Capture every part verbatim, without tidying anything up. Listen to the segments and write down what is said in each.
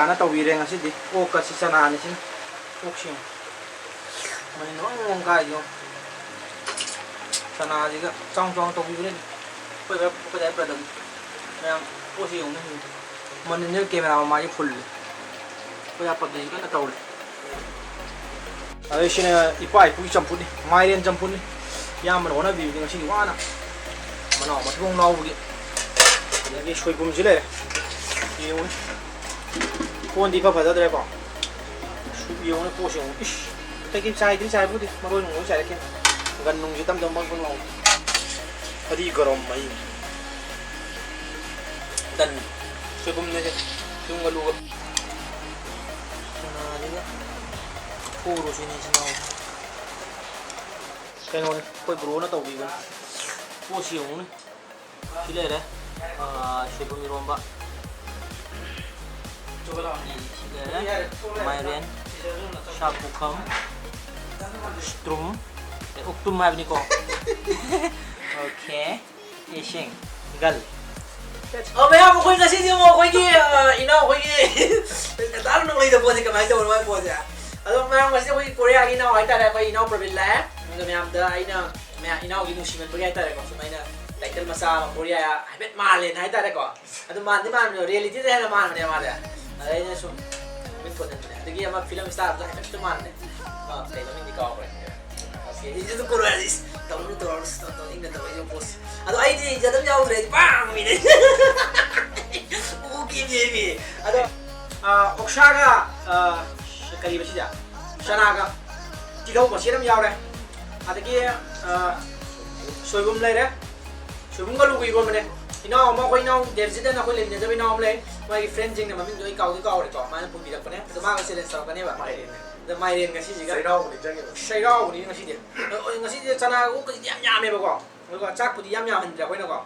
ꯐꯖꯅ ꯇꯧꯕꯤꯔꯦ ꯉꯁꯤꯗꯤ꯫ ꯑꯣꯛꯀꯁꯤ ꯆꯅꯥꯅꯤ ꯁꯤꯅ꯫ ꯑꯣꯛꯁꯤ ꯌꯦꯡꯉꯨ꯫ ꯃꯅꯤꯟ ꯋꯪ ꯋꯪ ꯀꯥꯏꯁꯦ ꯌꯦꯡꯉꯨ꯫ ꯆꯅꯥꯁꯤꯒ ꯆꯥꯎ ꯆꯥꯎꯅ ꯇꯧꯕꯤꯕꯅꯤꯅꯦ꯫ ꯑꯩꯈꯣꯏ ꯑꯩꯈꯣꯏ ꯗꯥꯏ ꯕ꯭ꯔꯗꯔꯅꯤ꯫ ꯃꯌꯥꯝ ꯄꯣꯠꯁꯤ ꯌꯦꯡꯉꯨꯅꯦ꯫ ꯃꯅꯤꯟꯁꯤꯅ ꯀꯦꯃꯦꯔꯥ ꯃꯃꯥꯏꯁꯦ ꯐꯨꯜꯂꯦ꯫ ꯑꯩꯈꯣꯏ ꯄꯕꯖꯤꯁꯤ ꯀꯟꯅ ꯇꯧꯔꯤ꯫ ꯑꯗꯩ ꯁꯤꯅ ꯏꯄꯥ ꯏꯄꯨꯒꯤ ꯆꯝꯐꯨꯠꯅꯤ, ꯃꯥꯏꯔꯦꯟ ꯆꯝꯐꯨꯠꯅꯤ꯫ ꯏꯌꯥꯝꯕꯅ ꯍꯣꯠꯅꯕꯤꯕꯅꯤ ꯉꯁꯤꯒꯤ ꯋꯥꯅ꯫ ꯃꯅꯥꯎ ꯃꯊꯤꯕꯣꯡ ꯂꯥꯎꯕꯒꯤ꯫ ꯑꯗꯒꯤ ꯁꯣꯏꯕꯨꯝꯁꯤ ꯂꯩꯔꯦ꯫ ꯌꯦꯡꯉꯨꯅꯦ꯫ ꯀꯣꯟꯗꯤ ꯏꯐ ꯐꯖꯗ꯭ꯔꯦꯀꯣ꯫ ꯁꯨꯞ ꯌꯦꯡꯉꯨꯅꯦ, ꯄꯣꯠꯁꯦ ꯌꯦꯡꯉꯨ꯫ ꯏꯁ! ꯑꯇꯩ ꯀꯩꯝ ꯆꯥꯏꯗ꯭ꯔꯤ, ꯆꯥꯏꯕꯨꯗꯤ꯫ ꯃꯔꯣꯏ ꯅꯨꯡꯂꯣꯏ ꯆꯥꯏꯔꯛꯀꯦ꯫ ꯒꯟ ꯅꯨꯡꯁꯦ ꯇꯞ ꯇꯞ ꯕꯪ ꯕꯪ ꯂꯥꯎ꯫ ꯐꯗꯤ ꯒꯔꯝ ꯃꯍꯤ꯫ ꯇꯟ꯫ ꯁꯣꯏꯕꯨꯝꯅꯦꯁꯦ꯫ ꯁꯣꯏꯕꯨꯝꯒ ꯑꯂꯨꯒ꯫ ꯆꯅꯥꯁꯤꯒ ꯊꯣꯛꯎꯔꯣ ꯁꯤꯅꯤ, ꯏꯆꯤꯟ ꯏꯅꯥꯎ꯫ ꯀꯩꯅꯣꯅꯦ, ꯑꯩꯈꯣꯏ ꯕ꯭ꯔꯣꯅ ꯇꯧꯕꯤꯕꯅꯦ꯫ ꯄꯣꯠꯁꯤ ꯌꯦꯡꯉꯨꯅꯦ꯫ ꯁꯤ ꯂꯩꯔꯦ꯫ ꯑꯥ, ꯁꯣꯏꯕꯨꯝ ꯏꯔꯣꯝꯕ꯫ ꯁꯤ ꯂꯩꯔꯦ꯫ ꯃꯥꯏꯔꯦꯟ꯫ ꯁꯥ ꯄꯨꯈꯝ꯫ ꯁꯇ꯭ꯔꯨꯝ꯫ ꯑꯦ, ꯎꯛꯇꯨꯝ ꯍꯥꯏꯕꯅꯤꯀꯣ꯫ ꯑꯣꯀꯦ꯫ ꯏꯁꯤꯡ꯫ ꯒꯜ꯫ ꯑꯣ, ꯃꯌꯥꯝ, ꯑꯩꯈꯣꯏ ꯉꯁꯤꯗꯤ ꯑꯃꯨꯛ ꯑꯩꯈꯣꯏꯒꯤ, ꯑ, ꯏꯅꯥꯎ ꯑꯩꯈꯣꯏꯒꯤ ꯀꯗꯥꯏꯗ ꯅꯣꯡꯂꯩꯗ ꯄꯣꯠꯁꯦ ꯀꯃꯥꯏꯅ ꯇꯧꯕꯅꯣ ꯃꯥꯏ ꯄꯣꯠꯁꯦ? ꯑꯗꯣ ꯃꯌꯥꯝ, ꯉꯁꯤꯗꯤ ꯑꯩꯈꯣꯏꯒꯤ ꯀꯣꯔꯤꯌꯥꯒꯤ ꯏꯅꯥꯎ ꯍꯥꯏꯇꯥꯔꯦ, ꯑꯩꯈꯣꯏ ꯏꯅꯥꯎ ꯄ꯭ꯔꯕꯤꯟ ꯂꯥꯛꯑꯦ꯫ ꯑꯗꯣ ꯃꯌꯥꯝꯗ ꯑꯩꯅ, ꯃꯌꯥꯝ, ꯏꯅꯥꯎꯒꯤ ꯅꯨꯡꯁꯤꯃꯟꯕꯒꯤ ꯍꯥꯏꯇꯥꯔꯦꯀꯣ, ꯁꯨꯝ ꯑꯩꯅ ꯇꯥꯏꯇꯜ ꯃꯆꯥ ꯑꯃ ꯀꯣꯔꯤꯌꯥ ꯍꯥꯏꯐꯦꯠ ꯃꯥꯜꯂꯦꯅ ꯍꯥꯏꯇꯥꯔꯦꯀꯣ꯫ ꯑꯗꯨ ꯃꯥꯟꯗꯤ ꯃꯥꯟꯕꯅꯦ, ꯔꯤꯌꯦꯂꯤꯇꯤꯗ ꯍꯦꯟꯅ ꯃꯥꯟꯕꯅꯦ ꯃꯥꯗꯤ꯫ ꯑꯗ ꯑꯩꯅ ꯁꯨꯝ ꯃꯤꯠ ꯊꯣꯟꯖꯟꯕꯅꯦ꯫ ꯑꯗꯒꯤ ꯑꯃ ꯐꯤꯂꯝ ꯁ꯭ꯇꯥꯔꯗꯣ ꯍꯥꯏꯐꯦꯠꯁꯨ ꯃꯥꯟꯕꯅꯦ꯫ ꯑ, ꯀꯩ ꯃꯃꯤꯡꯗꯤ ꯀꯥꯎꯈ꯭ꯔꯦ꯫ ꯑꯣꯀꯦ, ꯏꯗꯨ ꯀꯣꯔꯤꯌꯥ, ꯏꯁ, ꯇꯧꯅꯨ, ꯇꯧꯔꯅꯨ, ꯇꯧ-, ꯇꯧꯅꯤꯡꯅ ꯇꯧꯔꯛꯏꯕ ꯄꯣꯠꯁꯦ꯫ ꯑꯗꯣ ꯑꯩꯗꯤ ꯏꯖꯠ ꯑꯃ ꯌꯥꯎꯗ꯭ꯔꯦ, ꯑꯩꯗꯤ ꯄꯥꯡ ꯃꯤꯅꯦ꯫ Okay, baby. ꯑꯗꯣ, ꯑ, ꯑꯣꯛꯁꯥꯒ, ꯑ, ꯀꯔꯤꯕ ꯁꯤꯁꯦ? ꯆꯅꯥꯒ ꯇꯤꯜꯍꯧ ꯃꯆꯦꯠ ꯑꯃ ꯌꯥꯎꯔꯦ꯫ ꯑꯗꯒꯤ, ꯑ, ꯁꯣꯏꯕꯨꯝ ꯂꯩꯔꯦ꯫ ꯁꯣꯏꯕꯨꯝꯒ ꯑꯂꯨꯒ ꯏꯔꯣꯟꯕꯅꯦ꯫ ꯏꯅꯥꯎ ꯑꯃ, ꯑꯩꯈꯣꯏ ꯏꯅꯥꯎ ꯗꯦꯕꯖꯤꯠ ꯑꯅ ꯑꯩꯈꯣꯏ ꯂꯩꯃꯤꯟꯅꯖꯕ ꯏꯅꯥꯎ ꯑꯃ ꯂꯩ꯫ ꯃꯥꯒꯤ ꯐ꯭ꯔꯦꯟꯁꯤꯡꯅ ꯃꯃꯤꯡꯗꯣ ꯑꯩ ꯀꯥꯎꯗꯤ ꯀꯥꯎꯔꯦꯀꯣ꯫ ꯃꯥꯅ ꯄꯨꯕꯤꯔꯛꯄꯅꯦ꯫ ꯑꯗꯣ ꯃꯥꯒ ꯆꯦꯂꯦꯟꯖ ꯇꯧꯔꯛꯀꯅꯦꯕ꯫ ꯃꯥꯏꯔꯦꯟꯅꯦ꯫ ꯑꯗ ꯃꯥꯏꯔꯦꯟ ꯉꯁꯤꯁꯤꯒ ꯆꯩꯔꯥꯎꯕ ꯅꯤꯡꯁꯤꯡꯉꯤꯕ꯫ ꯆꯩꯔꯥꯎꯕꯅꯤ ꯉꯁꯤꯗꯤ꯫ ꯑ, ꯑ, ꯉꯁꯤꯗꯤ ꯆꯅꯥ ꯑꯣꯛꯀꯁꯤꯗꯤ ꯌꯥꯝ ꯌꯥꯝꯃꯦꯕꯀꯣ꯫ ꯑꯗꯨꯒ ꯆꯥꯛꯄꯨꯗꯤ ꯌꯥꯝ ꯌꯥꯝꯍꯟꯗ꯭ꯔꯦ ꯑꯩꯈꯣꯏꯅꯀꯣ꯫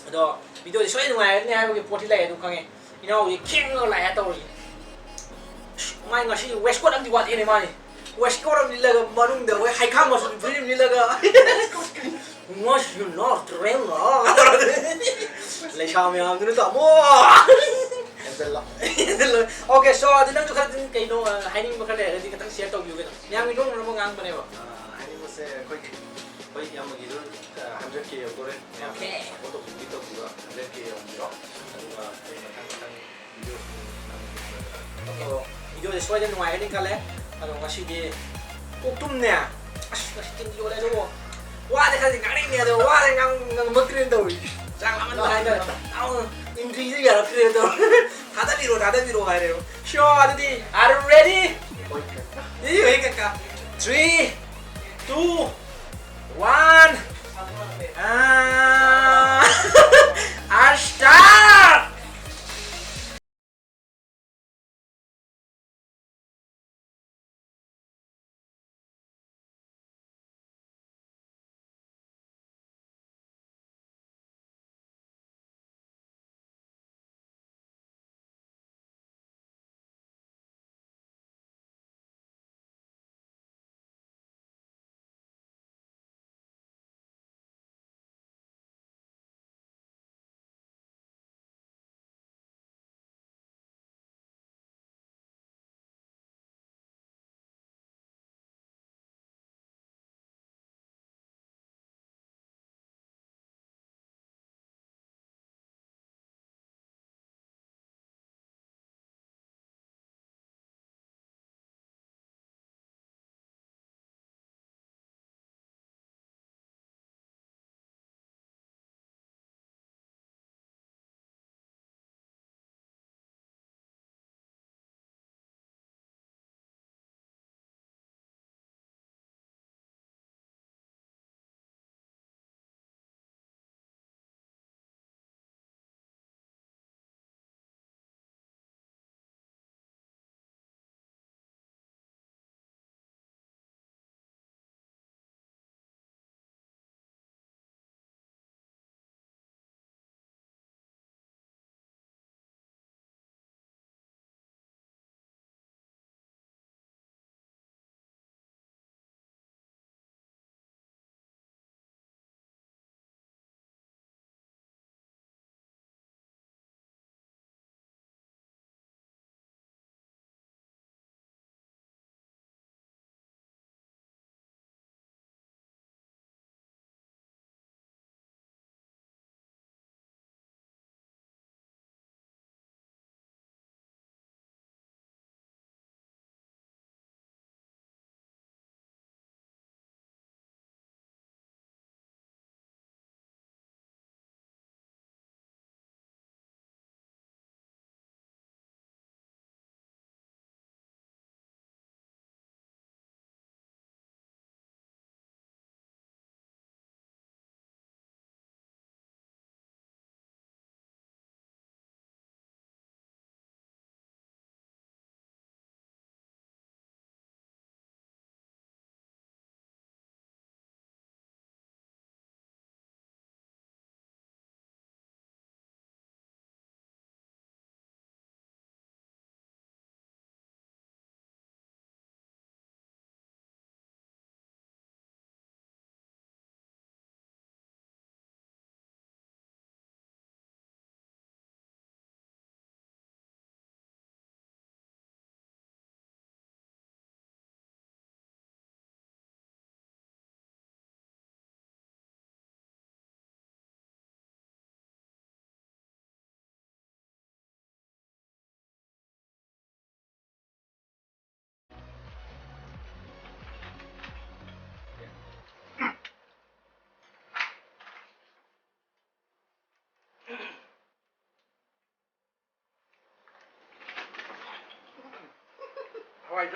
ꯑꯗꯣ ꯚꯤꯗꯤꯑꯣꯗꯤ ꯁꯣꯏꯗꯅ ꯅꯨꯡꯉꯥꯏꯔꯅꯤ ꯍꯥꯏꯕꯒꯤ ꯄꯣꯠꯇꯤ ꯂꯩ ꯑꯗꯨꯝ ꯈꯪꯉꯦ꯫ ꯏꯅꯥꯎꯁꯤ ꯈꯦꯡꯉꯒ ꯂꯥꯛꯑꯦ ꯇꯧꯔꯤ꯫ ꯃꯥꯏ ꯉꯁꯤ ꯋꯦꯁꯀꯣꯠ ꯑꯃꯗꯤ ꯋꯥꯠꯂꯤꯅꯦ ꯃꯥꯅꯤ꯫ ꯋꯦꯁꯀꯣꯠ ꯑꯃ ꯂꯤꯠꯂꯒ ꯃꯅꯨꯡꯗ ꯍꯣꯏ ꯍꯩꯈꯥ ꯃꯆꯨꯒꯤ ꯐꯨꯔꯤꯠ ꯑꯃ ꯂꯤꯠꯂꯒ꯫ Must you not train, no? ꯂꯩꯁꯥ ꯃꯌꯥꯝꯗꯨꯅ ꯇꯥꯃꯣ! Okay, so ꯑꯗꯨ ꯅꯪꯁꯨ ꯈꯔ ꯑꯗꯨꯝ ꯀꯩꯅꯣ, ꯑ, ꯍꯥꯏꯅꯤꯡꯕ ꯈꯔ ꯂꯩꯔꯒꯗꯤ ꯈꯤꯇꯪ share ꯇꯧꯕꯤꯌꯨ ꯀꯩꯅꯣ꯫ ꯃꯌꯥꯝꯒꯤ ꯅꯣꯛꯅꯅꯕ ꯉꯥꯡꯕꯅꯦꯕ꯫ ꯑ, ꯍꯥꯏꯅꯤꯡꯕꯁꯦ ꯑꯩꯈꯣꯏꯒꯤ, ꯑꯩꯈꯣꯏ ꯏꯌꯥꯝꯕꯒꯤꯗꯣ, ꯑ, hundred K ꯌꯧꯗꯣꯔꯦ꯫ ꯃꯌꯥꯝꯅ Okay. Support ꯇꯧꯕꯤꯕ, hundred K ꯌꯧꯍꯟꯕꯤꯔꯣ꯫ ꯑꯗꯨꯒ ꯑꯩꯈꯣꯏ ꯃꯊꯪ ꯃꯊꯪ video ꯁꯤꯡ ꯅꯝꯒꯦ꯫ ꯑꯗꯣ video ꯁꯦ ꯁꯣꯏꯗꯅ ꯅꯨꯡꯉꯥꯏꯒꯅꯤ ꯈꯜꯂꯦ꯫ ꯑꯗꯣ ꯉꯁꯤꯗꯤ ꯀꯣꯛ ꯇꯨꯝꯅꯦ꯫ ꯑꯁ, ꯉꯁꯤ ꯇꯤꯟ ꯌꯣꯜꯂꯦ ꯑꯗꯨꯕꯨ꯫ ꯋꯥꯗꯤ ꯈꯔꯗꯤ ꯉꯥꯡꯅꯤꯡꯉꯦ ꯑꯗꯣ ꯋꯥꯗꯤ ꯉꯥꯡ-, ꯉꯝꯃꯛꯇ꯭ꯔꯦꯅ ꯇꯧꯔꯤ꯫ ꯆꯥꯛ ꯂꯥꯝꯃꯟꯗꯅ ꯍꯥꯏꯇꯥꯔꯦ꯫ ꯑꯥꯎ, ꯏꯟꯗ꯭ꯔꯤꯁꯦ ꯌꯥꯔꯛꯇ꯭ꯔꯦ ꯇꯧꯔꯤ꯫ "ꯊꯥꯗꯕꯤꯔꯣ, ꯊꯥꯗꯕꯤꯔꯣ" ꯍꯥꯏꯔꯦꯕ꯫ Sure, ꯑꯗꯨꯗꯤ, are you ready? ꯍꯣꯏ, ꯀꯀꯥ꯫ Three, two, one, ꯑꯥ, start!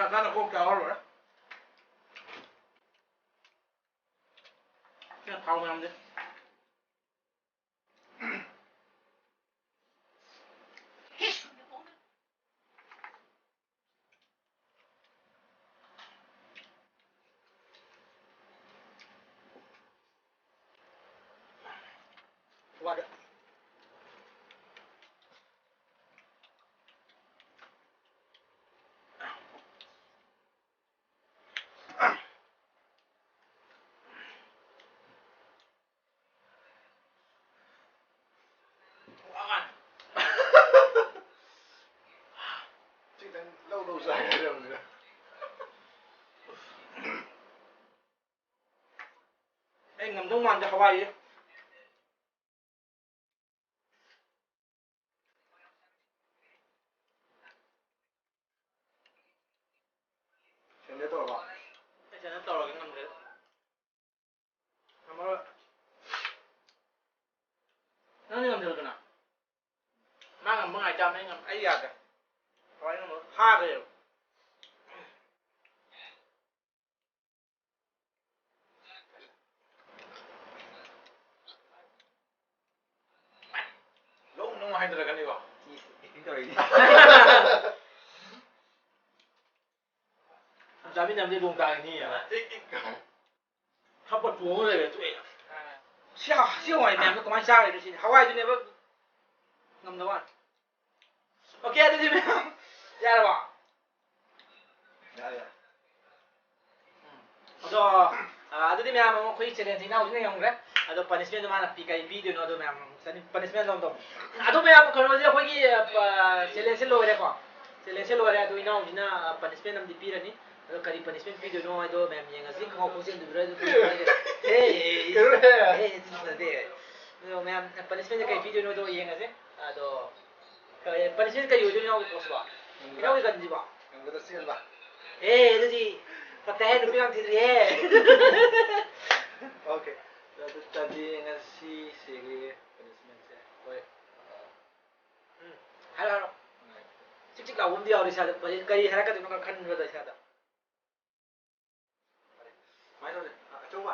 ꯆꯥꯛ ꯆꯥꯅ ꯀꯣꯛ ꯆꯥꯍꯧꯔꯣꯏ꯫ ꯊꯥꯎ ꯃꯌꯥꯝꯁꯦ꯫ ꯈꯤꯇꯪ ꯂꯧ ꯂꯧ ꯆꯥꯒꯗꯕꯅꯤꯅ꯫ ꯑꯩ ꯉꯝꯗꯧ ꯃꯥꯟꯗꯦ ꯍꯋꯥꯏꯁꯦ꯫ ꯁꯦꯟꯗ ꯇꯧꯔꯕ? ꯑꯩ ꯁꯦꯟꯗ ꯇꯧꯔꯒꯦ, ꯉꯝꯗ꯭ꯔꯦ꯫ ꯉꯝꯃꯔꯣꯏ꯫ ꯅꯪꯗꯤ ꯉꯝꯖꯔꯣꯗꯅ꯫ ꯃꯥ ꯉꯝꯕ ꯉꯥꯏ ꯇꯥꯕꯅꯦ, ꯑꯩ ꯉꯝ-, ꯑꯩ ꯌꯥꯗ꯭ꯔꯦ꯫ ꯀꯃꯥꯏꯅ ꯉꯝꯃꯣ? ꯐꯥꯈ꯭ꯔꯦꯕ꯫ ꯂꯧ ꯅꯨꯡ ꯍꯥꯏꯗꯔꯛꯀꯅꯤꯀꯣ꯫ ꯇꯧꯔꯤꯅꯤ꯫ ꯆꯥꯃꯤꯟꯅꯕꯗꯤ ꯂꯣꯡ ꯇꯥꯒꯅꯤ꯫ ꯊꯞꯄ ꯇꯣꯡꯉ ꯂꯩꯔꯦ, ꯇꯣꯛꯑꯦ꯫ ꯁꯤ ꯍ-, ꯁꯤ ꯍꯋꯥꯏ ꯃꯌꯥꯝꯗꯣ ꯀꯃꯥꯏꯅ ꯆꯥꯔꯤꯅꯣ ꯁꯤꯅꯤ꯫ ꯍꯋꯥꯏꯗꯨꯅꯦꯕ ꯉꯝꯗꯕ ꯋꯥꯅꯤ꯫ ꯑꯣꯀꯦ, ꯑꯗꯨꯗꯤ ꯃꯌꯥꯝ ꯌꯥꯔꯕꯣ? ꯌꯥꯔꯦ, ꯌꯥꯔꯦ꯫ ꯎꯝ꯫ ꯑꯗꯣ, ꯑ, ꯑꯗꯨꯗꯤ ꯃꯌꯥꯝ ꯑꯃ ꯑꯩꯈꯣꯏ challenge ꯏꯅꯥꯎꯁꯤꯅ ꯌꯦꯡꯈ꯭ꯔꯦ꯫ ꯑꯗꯣ punishment ꯗꯣ ꯃꯥꯅ ꯄꯤ-, ꯀꯔꯤ ꯄꯤꯗꯣꯏꯅꯣ ꯑꯗꯣ ꯃꯌꯥꯝ ꯑꯃꯨꯛ ꯆꯠꯅꯤ꯫ Punishment ꯗꯣ ꯑꯃꯨꯛ ꯇꯧ-, ꯑꯗꯣ ꯃꯌꯥꯝ ꯀꯩꯅꯣꯁꯦ ꯑꯩꯈꯣꯏꯒꯤ, ꯑ, challenge ꯁꯦ ꯂꯣꯏꯔꯦꯀꯣ꯫ Challenge ꯁꯦ ꯂꯣꯏꯔꯦ꯫ ꯑꯗꯣ ꯏꯅꯥꯎꯁꯤꯅ, ꯑ, punishment ꯑꯃꯗꯤ ꯄꯤꯔꯅꯤ꯫ ꯑꯗꯣ ꯀꯔꯤ punishment ꯄꯤꯗꯣꯏꯅꯣ ꯍꯥꯏꯗꯣ ꯃꯌꯥꯝ ꯌꯦꯡꯉꯁꯤ꯫ ꯈꯪꯍꯧ ꯈꯪꯍꯧꯗꯦ꯫ ꯍꯦ, ꯍꯦ, ꯍꯦ, ꯑꯗꯨ ꯐꯖꯗꯦ꯫ ꯑꯗꯣ ꯃꯌꯥꯝ punishment ꯁꯦ ꯀꯔꯤ ꯄꯤꯗꯣꯏꯅꯣꯗꯣ ꯌꯦꯡꯉꯁꯦ꯫ ꯑꯗꯣ, ꯀꯔꯤ, punishment ꯀꯔꯤ ꯑꯣꯏꯗꯣꯏꯅꯣ ꯏꯅꯥꯎꯒꯤ ꯄꯣꯠꯁꯤꯕꯣ? ꯏꯅꯥꯎꯒꯤ ꯒꯟꯁꯤꯕꯣ? ꯉꯝꯒꯗ꯭ꯔ ꯆꯦꯟꯕ꯫ ꯑꯦ, ꯑꯗꯨꯗꯤ ꯐꯠꯇꯦꯍꯦ, ꯅꯨꯄꯤ ꯑꯉꯥꯡ ꯊꯤꯗ꯭ꯔꯤꯍꯦ꯫ Okay꯫ ꯑꯗꯨ ꯇꯥꯔꯗꯤ ꯉꯁꯤꯁꯤꯒꯤ punishment ꯁꯦ ꯑꯩꯈꯣꯏ, ꯎꯝ, ꯍꯥꯏꯔꯣ, ꯍꯥꯏꯔꯣ꯫ ꯆꯤꯛ ꯆꯤꯛ ꯂꯥꯎꯕ ꯑꯃꯗꯤ ꯌꯥꯎꯔꯦ ꯏꯁꯥꯗ꯫ ꯀꯔꯤ, ꯀꯔꯤ ꯍꯥꯏꯔꯛꯀꯗꯣꯏꯅꯣ ꯈꯟꯕꯗ ꯏꯁꯥꯗ꯫ ꯀꯃꯥꯏꯅ ꯇꯧꯁꯦ? ꯑ, ꯑꯆꯧꯕ?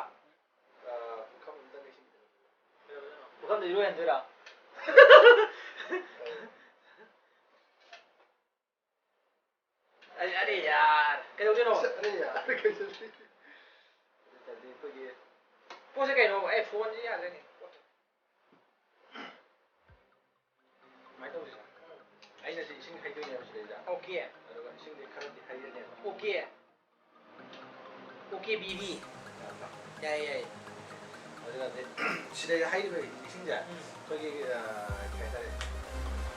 ꯑ, ꯄꯨꯈꯝ ꯑꯝꯇ ꯂꯩꯁꯤꯟꯕꯤꯔꯣ꯫ ꯄꯨꯈꯝꯗ ꯏꯔꯣꯏꯍꯟꯗꯣꯏꯔꯣ? ꯑ꯫ ꯑꯔꯦ, ꯑꯔꯦ ꯌꯥꯔ, ꯀꯩꯗꯧꯗꯣꯏꯅꯣ? ꯑꯔꯦ ꯌꯥꯔ, ꯀꯩꯗꯧꯗꯣꯏꯅꯣ? ꯑꯗꯨꯗꯤ ꯑꯩꯈꯣꯏꯒꯤ ꯄꯣꯠꯁꯦ ꯀꯩꯅꯣ? ꯑꯩ ꯐꯣꯟꯁꯦ ꯌꯥꯗ꯭ꯔꯦꯅꯦ꯫ ꯁꯨꯃꯥꯏꯅ ꯇꯧꯁꯤꯔꯥ? ꯑꯩꯅ ꯁꯤ ꯏꯁꯤꯡ ꯍꯩꯗꯣꯏꯅꯦꯕ ꯁꯤꯗꯩꯗ꯫ ꯑꯣꯀꯦ꯫ ꯑꯗꯨꯒ ꯏꯁꯤꯡꯗꯤ ꯈꯔꯗꯤ ꯍꯩꯔꯅꯦꯕ꯫ ꯑꯣꯀꯦ꯫ ꯑꯣꯀꯦ, ꯕꯤꯕꯤ꯫ ꯌꯥꯏ, ꯌꯥꯏ꯫ ꯑꯗꯨꯅꯗꯤ ꯁꯤꯗꯩꯗ ꯍꯩꯔꯤꯕ ꯏꯁꯤꯡꯁꯦ ꯎꯝ꯫ ꯑꯩꯈꯣꯏꯒꯤ, ꯑ, ꯀꯩ ꯍꯥꯏꯇꯥꯔꯦ,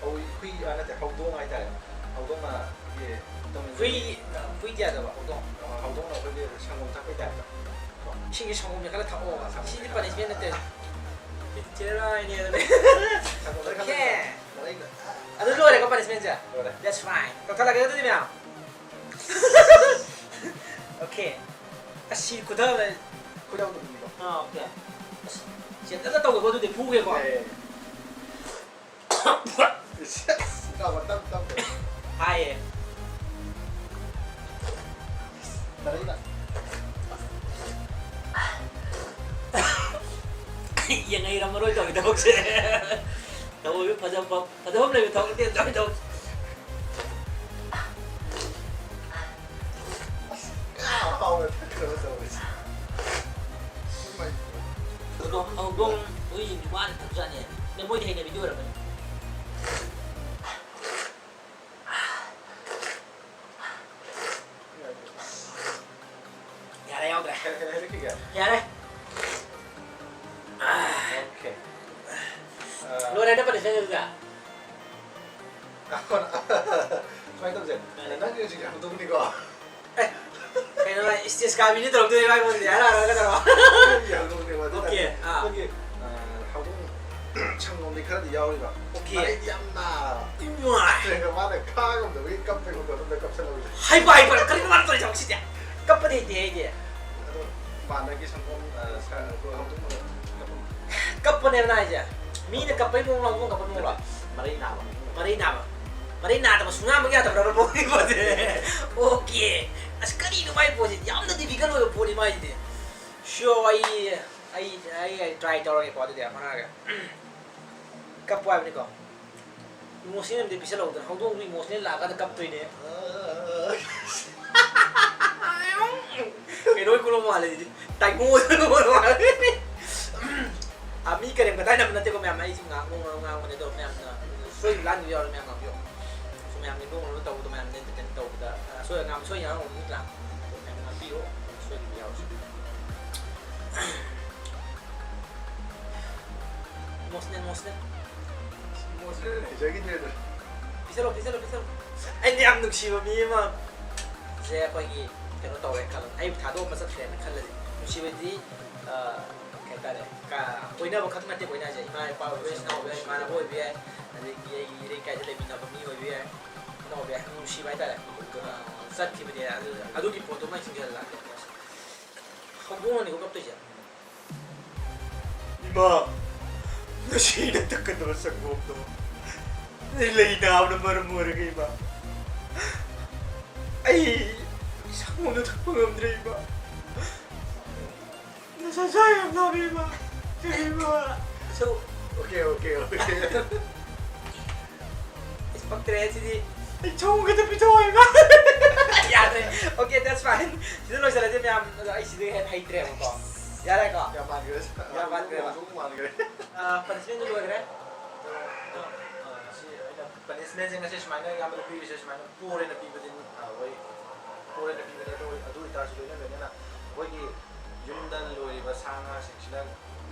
ꯍꯧ-, ꯍꯨꯏ, ꯑ, ꯅꯠꯇꯦ, ꯍꯧꯗꯣꯡ ꯍꯥꯏꯇꯥꯔꯦ꯫ ꯍꯧꯗꯣꯡꯅ ꯑꯩꯈꯣꯏꯒꯤ ꯇꯨꯝꯃꯤꯟ-, ꯍꯨꯏ, ꯑ, ꯍꯨꯏꯗꯤ ꯌꯥꯗꯕ, ꯍꯧꯗꯣꯡ꯫ ꯑ, ꯍꯧꯗꯣꯡꯅ ꯑꯩꯈꯣꯏꯒꯤ ꯁꯪꯒꯣꯝ ꯊꯛꯄꯩ ꯇꯥꯏꯞꯇ꯫ ꯀꯣ꯫ ꯏꯁꯤꯡꯒꯤ ꯁꯪꯒꯣꯝꯁꯦ ꯈꯔ ꯊꯛꯑꯣꯕ꯫ ꯁꯪꯒꯣꯝꯁꯦ ꯁꯤꯗꯤ ꯈꯔ punishment ꯅꯠꯇꯦ꯫ ꯆꯦꯔꯥꯏꯅꯦ ꯑꯗꯨꯗꯤ꯫ ꯁꯪꯒꯣꯝꯁꯦ ꯈꯔ ꯑꯣꯀꯦ꯫ ꯈꯔ ꯑꯗꯨ ꯂꯣꯏꯔꯦꯀꯣ punishmentꯁꯦ? ꯂꯣꯏꯔꯦ꯫ That's fine. ꯀꯛꯊꯠꯂꯒꯦ ꯑꯗꯨꯗꯤ ꯃꯌꯥꯝ꯫ ꯑꯣꯀꯦ꯫ ꯑꯁ, ꯁꯤ ꯈꯨꯗꯝ-, ꯈꯨꯗꯝꯗꯣ ꯎꯕꯤꯔꯣ? ꯑꯥ, ꯑꯣꯀꯦ꯫ ꯑꯁ, ꯁꯤ ꯑꯝꯇ ꯇꯧꯒꯦꯀꯣ, ꯑꯗꯨꯗꯤ ꯐꯨꯒꯦꯀꯣ꯫ ꯌꯥꯏ, ꯌꯥꯏ, ꯌꯥꯏ꯫ ꯏꯁ, ꯇꯞ, ꯇꯞ, ꯇꯞ꯫ ꯍꯥꯏꯌꯦ꯫ ꯇꯔꯩꯅ꯫ ꯌꯦꯡꯍꯩꯔꯝꯃꯔꯣꯏ ꯇꯧꯔꯤ ꯊꯕꯛꯁꯦ꯫ ꯇꯧꯕ ꯐꯖꯕ, ꯐꯖꯐꯝ ꯂꯩꯕ ꯊꯕꯛ ꯅꯠꯇꯦ ꯇꯧꯔꯤ ꯊꯕꯛꯁꯦ꯫ ꯑꯁ, ꯀꯌꯥ ꯍꯥꯎꯅ ꯊꯛꯈ꯭ꯔꯕ ꯇꯧꯔꯤꯁꯦ꯫ Oh my God꯫ ꯍꯧꯗꯣꯡ, ꯍꯧꯗꯣꯡ ꯍꯨꯏꯁꯤꯡꯗꯤ ꯋꯥꯅ ꯊꯛꯆꯅꯤ꯫ ꯑꯗꯣ ꯃꯣꯏꯗꯤ ꯍꯩꯅꯕꯤꯗꯤ ꯑꯣꯏꯔꯝꯃꯅꯤ꯫ ꯌꯥꯔꯦ, ꯌꯥꯎꯗ꯭ꯔꯦ꯫ ꯀꯩ, ꯀꯩ ꯍꯥꯏꯔꯛꯈꯤꯒꯦ? ꯌꯥꯔꯦ꯫ ꯑꯣꯀꯦ꯫ ꯑ, ꯂꯣꯏꯔꯦ, ꯅꯪ punishment ꯑꯗꯨꯗ꯫ ꯁꯨꯃꯥꯏꯅ ꯇꯧꯁꯦ꯫ ꯀꯩ? ꯅꯪꯒꯤ ꯍꯧꯖꯤꯛ ꯍꯧꯗꯣꯡꯅꯤꯀꯣ꯫ ꯑꯦ, ꯀꯩꯅꯣ, stage ꯀꯥꯕꯤꯅꯤ ꯇꯧꯔꯛꯇꯣꯏꯅꯦ ꯃꯥꯏ ꯐꯣꯟꯁꯦ꯫ ꯍꯥꯏꯔꯛꯑꯣ, ꯍꯥꯏꯔꯛꯑꯣ, ꯀꯩꯗꯧꯔꯕ? ꯅꯪꯒꯤ ꯍꯧꯗꯣꯡꯅꯦꯕ, ꯑꯗꯨ ꯑꯣꯀꯦ, ꯇꯥꯔꯗꯤ ꯑꯥ꯫ ꯑꯩꯈꯣꯏꯒꯤ, ꯑ, ꯍꯧꯗꯣꯡ ꯁꯪꯒꯣꯝꯗꯤ ꯈꯔꯗꯤ ꯌꯥꯎꯔꯤꯕ꯫ ꯑꯣꯀꯦ꯫ ꯃꯔꯩꯗꯤ ꯌꯥꯝ ꯅꯥꯕ꯫ ꯏꯃꯥꯏ! ꯅꯠꯇ꯭ꯔꯒ ꯃꯥꯅ ꯈꯥꯡꯉꯝꯗꯕꯒꯤ ꯀꯞꯄꯩ ꯃꯈꯣꯟ ꯑꯝꯗ ꯀꯞꯁꯜꯍꯧꯔꯤꯁꯦ꯫ ꯍꯥꯏꯕ, ꯍꯥꯏꯕ, ꯀꯔꯤꯅꯣ ꯃꯥꯅ ꯇꯧꯔꯤꯁꯦ ꯍꯧꯖꯤꯛꯁꯤꯗꯤ? ꯀꯞꯄꯗꯤ ꯍꯩꯇꯦ ꯑꯩꯗꯤ꯫ ꯑꯗꯣ ꯄꯥꯟꯗꯒꯤ ꯁꯪꯒꯣꯝ, ꯑ, ꯁ-, ꯑ, ꯍꯧꯗꯣꯡ ꯀꯞꯄ꯫ ꯀꯞꯄꯅꯦꯕ ꯅꯪ ꯍꯥꯏꯁꯦ? ꯃꯤꯅ ꯀꯞꯄꯩ ꯃꯑꯣꯡꯂꯣ, ꯍꯧꯗꯣꯡ ꯀꯞꯄꯩ ꯃꯑꯣꯡꯂꯣ? ꯃꯔꯩ ꯅꯥꯕ꯫ ꯃꯔꯩ ꯅꯥꯕ꯫ ꯃꯔꯩ ꯅꯥꯗꯕ ꯁꯨꯡꯌꯥꯃꯛ ꯌꯥꯗꯕ꯭ꯔꯕ ꯃꯣꯏꯒꯤ ꯄꯣꯠꯁꯦ? ꯑꯣꯀꯦ꯫ ꯑꯁ, ꯀꯔꯤꯅꯣ ꯃꯥꯏ ꯄꯣꯠꯁꯦ? ꯌꯥꯝꯅ difficult ꯑꯣꯏꯕ ꯄꯣꯠꯅꯤ ꯃꯥꯏꯁꯤꯗꯤ꯫ ꯁꯣ ꯑꯩ ꯑꯩ ꯑꯩ try ꯇꯧꯔꯒꯦꯀꯣ꯫ ꯑꯗꯨꯗꯤ ꯍꯣꯠꯅꯔꯒꯦ꯫ ꯀꯞꯄꯨ ꯍꯥꯏꯕꯅꯤꯀꯣ꯫ Emotional ꯑꯝꯗꯤ ꯄꯤꯁꯜꯍꯧꯗꯅ, ꯍꯧꯗꯣꯡꯗꯣ emotional ꯂꯥꯛꯑꯀꯥꯟꯗ ꯀꯞꯇꯣꯏꯅꯦ꯫ ꯀꯩꯅꯣ ꯀꯣꯂꯣ ꯃꯥꯜꯂꯦ ꯁꯤꯗꯤ꯫ ꯇꯥꯏꯃꯣ ꯃꯥꯜꯂꯦ꯫ ꯑ, ꯃꯤ ꯀꯔꯦꯝ ꯀꯗꯥꯏꯅꯕ ꯅꯠꯇꯦꯀꯣ ꯃꯌꯥꯝ, ꯑꯩꯁꯨ ꯉꯥꯡꯕ ꯉꯥꯡꯕꯅꯦ ꯑꯗꯣ ꯃꯌꯥꯝꯅ ꯁꯣꯏꯈꯤꯕ ꯂꯥꯟꯈꯤꯕ ꯌꯥꯎꯔꯗꯤ ꯃꯌꯥꯝ ꯉꯥꯡꯕꯤꯌꯣ꯫ ꯁꯨꯝ ꯃꯌꯥꯝ ꯅꯤꯡꯕ ꯉꯝꯅꯕ ꯇꯧꯕꯗꯣ, ꯃꯌꯥꯝꯅ entertain ꯇꯧꯕꯗ, ꯑ, ꯁꯣꯏ ꯑꯉꯥꯝ ꯁꯣꯏ ꯌꯥꯎꯔꯝꯒꯅꯤ ꯅꯠꯇ꯭ꯔꯥ? ꯑꯗꯣ ꯃꯌꯥꯝ ꯉꯥꯡꯕꯤꯌꯣ, ꯁꯣꯏꯈꯤꯕ ꯌꯥꯎꯔꯁꯨ꯫ Emotional, emotional꯫ Emotional ꯂꯩꯖꯈꯤꯗ꯭ꯔꯦꯗ꯫ ꯄꯤꯁꯜꯂꯣ, ꯄꯤꯁꯜꯂꯣ, ꯄꯤꯁꯜꯂꯣ꯫ ꯑꯩꯗꯤ ꯌꯥꯝ ꯅꯨꯡꯁꯤꯕ ꯃꯤ ꯑꯃ ꯁꯦ ꯑꯩꯈꯣꯏꯒꯤ ꯀꯩꯅꯣ ꯇꯧꯔꯦ ꯈꯜꯂꯣ, ꯑꯩꯕꯨ ꯊꯥꯗꯣꯛꯑꯝꯃ ꯆꯠꯈ꯭ꯔꯦꯅ ꯈꯜꯂꯁꯤ꯫ ꯅꯨꯡꯁꯤꯕꯗꯤ, ꯑ, ꯀꯩ ꯍꯥꯏꯇꯥꯔꯦ, ꯀ-, ꯀꯣꯏꯅꯕ ꯈꯛ ꯅꯠꯇꯦ ꯀꯣꯏꯅꯁꯦ꯫ ꯏꯃꯥ ꯏꯄꯥ ꯑꯣꯏꯕ ꯌꯥꯏ, ꯏꯆꯤꯟ ꯏꯅꯥꯎ ꯑꯣꯏꯕ ꯌꯥꯏ, ꯏꯃꯥꯟꯅꯕ ꯑꯣꯏꯕ ꯌꯥꯏ, ꯑꯗꯒꯤ ꯑꯩꯒꯤ ꯏꯔꯩꯀꯥꯏꯗ ꯂꯩꯃꯤꯟꯅꯕ ꯃꯤ ꯑꯣꯏꯕ ꯌꯥꯏ, ꯑꯃ ꯑꯣꯏꯕ ꯌꯥꯏ, ꯅꯨꯡꯁꯤꯕ ꯍꯥꯏꯇꯥꯔꯦ꯫ ꯑ, ꯆꯠꯈꯤꯕꯅꯦ꯫ ꯑꯗꯨ, ꯑꯗꯨꯒꯤ ꯄꯣꯠꯇꯨꯃ ꯆꯤꯡꯁꯤꯜꯂꯛꯑꯗꯤ ꯍꯧꯗꯣꯡꯅꯅꯤꯀꯣ ꯀꯞꯇꯣꯏꯁꯦ꯫ ꯏꯃꯥ, ꯉꯁꯤ ꯑꯩꯅ ꯊꯛꯀꯗꯕ ꯁꯪꯒꯣꯝꯗꯣ ꯑꯩ ꯂꯩ ꯅꯥꯕꯅ ꯃꯔꯝ ꯑꯣꯏꯔꯒ, ꯏꯃꯥ, ꯑꯩ ꯁꯪꯒꯣꯝꯗꯣ ꯊꯛꯄ ꯉꯝꯗ꯭ꯔꯦ, ꯏꯃꯥ꯫ ꯅꯁꯥ ꯁꯥ ꯌꯥꯝ ꯅꯥꯔꯦ, ꯏꯃꯥ꯫ ꯏꯃꯥ꯫ So, okay, okay, okay. ꯑꯁ, ꯄꯛꯇ꯭ꯔꯦ ꯁꯤꯗꯤ꯫ ꯑꯩ ꯁꯪꯒꯣꯝ ꯈꯛꯇ ꯄꯤꯊꯣꯛꯑꯣ, ꯏꯃꯥ꯫ ꯌꯥꯗ꯭ꯔꯦ꯫ Okay, that's fine. ꯁꯤꯗ ꯂꯣꯏꯁꯤꯜꯂꯁꯦ ꯃꯌꯥꯝ꯫ ꯑꯗꯣ ꯑꯩ ꯁꯤꯗꯒꯤ ꯍꯦꯟꯅ ꯍꯩꯇ꯭ꯔꯦꯕꯀꯣ꯫ ꯌꯥꯔꯦꯀꯣ? ꯌꯥꯝ ꯃꯥꯟꯈ꯭ꯔꯦ꯫ ꯌꯥꯝ ꯃꯥꯟꯈ꯭ꯔꯦꯕ꯫ ꯁꯨꯝ ꯃꯥꯟꯈ꯭ꯔꯦ꯫ ꯑ, punishment ꯗꯨ ꯂꯣꯏꯈ꯭ꯔꯦ꯫ ꯑ, ꯑ, ꯁꯤ ꯑꯩꯅ punishment ꯁꯦ ꯉꯁꯤ ꯁꯨꯃꯥꯏꯅ ꯏꯌꯥꯝꯕꯗ ꯄꯤꯔꯤꯁꯦ ꯁꯨꯃꯥꯏꯅ ꯄꯣꯔꯦꯅ ꯄꯤꯕꯗꯤ, ꯑ, ꯍꯣꯏ, ꯄꯣꯔꯦꯅ ꯄꯤꯕꯅꯦ꯫ ꯑꯗꯨ, ꯑꯗꯨ ꯑꯣꯏꯇꯥꯔꯁꯨ ꯂꯣꯏꯅ ꯂꯣꯏꯅꯅ ꯑꯩꯈꯣꯏꯒꯤ ꯌꯨꯝꯗ ꯂꯣꯏꯔꯤꯕ ꯁꯥ ꯉꯥꯁꯤꯡꯁꯤꯅ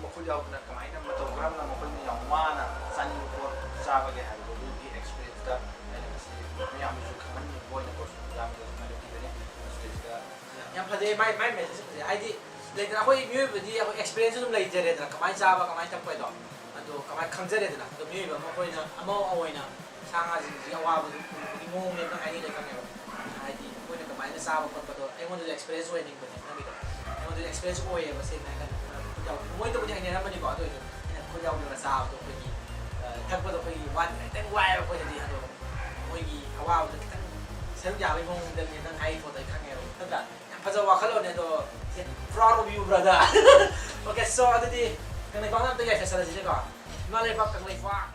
ꯃꯈꯨꯠ ꯌꯥꯎꯗꯅ ꯀꯃꯥꯏꯅ ꯃꯇꯧ ꯀꯔꯝꯅ ꯃꯈꯣꯏꯅ ꯌꯥꯝ ꯋꯥꯅ ꯆꯥꯅꯤꯡꯕ ꯄꯣꯠ ꯆꯥꯕꯒꯦ ꯍꯥꯏꯕꯗꯨ ꯑꯗꯨꯒꯤ experience ꯇ ꯑꯩꯅ ꯉꯁꯤ ꯃꯌꯥꯝꯗꯁꯨ ꯈꯪꯍꯟꯅꯤꯡꯕ ꯑꯣꯏꯅꯀꯣ ꯁꯨꯝ ꯏꯌꯥꯝꯕꯗ ꯁꯨꯃꯥꯏꯅ ꯄꯤꯕꯅꯦ꯫ ꯃꯁꯤꯗꯩꯁꯤꯗ ꯌꯥꯝ ꯐꯖꯩ, ꯃꯥꯏ, ꯃꯥꯏ message ꯁꯦ ꯐꯖꯩ꯫ ꯍꯥꯏꯗꯤ, ꯂꯩꯗꯅ, ꯑꯩꯈꯣꯏ ꯃꯤꯑꯣꯏꯕꯗꯤ ꯑꯩꯈꯣꯏ experience ꯑꯗꯨꯝ ꯂꯩꯖꯔꯦꯗꯅ, ꯀꯃꯥꯏꯅ ꯆꯥꯕ, ꯀꯃꯥꯏꯅ ꯊꯛꯄ ꯍꯥꯏꯗꯣ, ꯑꯗꯣ ꯀꯃꯥꯏꯅ ꯈꯪꯖꯔꯦꯗꯅ꯫ ꯑꯗꯣ ꯃꯤꯑꯣꯏꯕ ꯑꯃ ꯑꯩꯈꯣꯏꯅ, ꯑꯃ ꯑꯣꯏꯅ ꯁꯥ ꯉꯥꯁꯤꯡꯁꯤꯒꯤ ꯑꯋꯥꯕꯗꯨ ꯎꯕꯒꯤ ꯃꯑꯣꯡꯅꯦꯕ ꯅꯪ ꯍꯥꯏꯅꯤꯡꯉꯤꯗꯣ ꯈꯪꯉꯦꯕ꯫ ꯍꯥꯏꯗꯤ, ꯑꯩꯈꯣꯏꯅ ꯀꯃꯥꯏꯅ ꯆꯥꯕ ꯈꯣꯠꯄꯗꯣ ꯑꯩꯉꯣꯟꯗꯁꯨ experience ꯑꯣꯏꯍꯟꯅꯤꯡꯕꯅꯦ ꯅꯪꯒꯤꯗꯣ꯫ ꯑꯩꯉꯣꯟꯗꯁꯨ experience ꯑꯣꯏꯌꯦꯕ, ꯁꯦꯡꯅ ꯍꯥꯏꯔꯀꯥꯟꯗ꯫ ꯈꯨꯠ ꯌꯥꯎꯗꯕ, ꯃꯣꯏꯗꯕꯨꯗꯤ ꯍꯩꯅꯔꯝꯃꯅꯤꯀꯣ, ꯑꯗꯨ ꯑꯣꯏꯔꯁꯨ ꯑꯩꯅ ꯈꯨꯠ ꯌꯥꯎꯗꯅ ꯆꯥꯕꯗꯣ ꯑꯩꯈꯣꯏꯒꯤ, ꯑ, ꯊꯛꯄꯗꯣ ꯑꯩꯈꯣꯏꯒꯤ ꯋꯥꯠ-, ꯈꯤꯇꯪ ꯋꯥꯏꯑꯦꯕ ꯑꯩꯈꯣꯏꯗꯗꯤ꯫ ꯑꯗꯣ ꯑꯋꯥꯕꯗ ꯈꯤꯇꯪ ꯁꯔꯨꯛ ꯌꯥꯕꯒꯤ ꯃꯑꯣꯡꯗꯅꯦ ꯅꯪ ꯍꯥꯏꯔꯤ ꯄꯣꯠꯇꯣ ꯑꯩ ꯈꯪꯉꯦꯕ, ꯅꯠꯇ꯭ꯔꯥ? ꯌꯥꯝ ꯐꯖꯕ ꯋꯥꯈꯜꯂꯣꯟꯅꯦ ꯑꯗꯣ, proud of you, brother. Okay, so ꯑꯗꯨꯗꯤ ꯀꯪꯂꯩꯄꯥꯛꯅ ꯑꯝꯇ ꯌꯥꯏꯐꯠꯁꯜꯂꯁꯤꯅꯦꯀꯣ꯫ ꯏꯃꯥ ꯂꯩꯕꯥꯛ ꯀꯪꯂꯩꯄꯥꯛ꯫